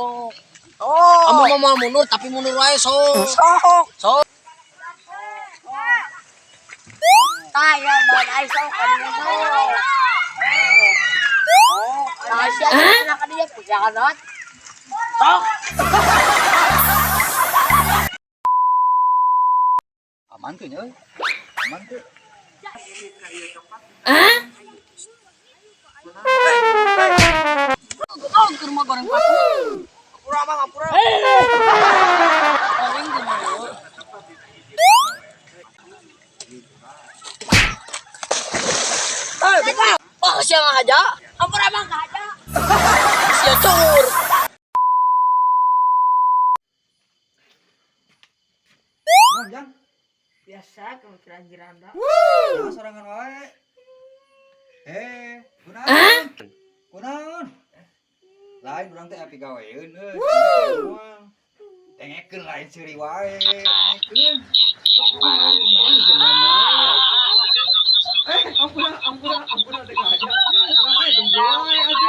Sok. Oh. Kamu mau mau mundur, tapi mundur wae, sok. Sok. Sok. Tah ya ban ai sok kadinya sok. Nah, sia na kadinya pujanat. Sok. Aman tuh nya euy. Aman tuh. Oh, ke rumah goreng paku. Ampura, Bang, ampura. Goreng di mana? Eh, buka. Wah, sia ngahaja. Ampura, Bang, kahaja. Sia cur. Kunaon, Jang? Biasa kebetulan jiranda. Kunaon sorangan wae? Eh, kunaon? Kunaon? Lain urang teh api gaweun euy. Dengekeun lain seuri wae, dengekeun. Kunaon kunaon seurian wae. Eh, ampura ampura ampura teh kahaja. Urang aya tunggu wae atuh.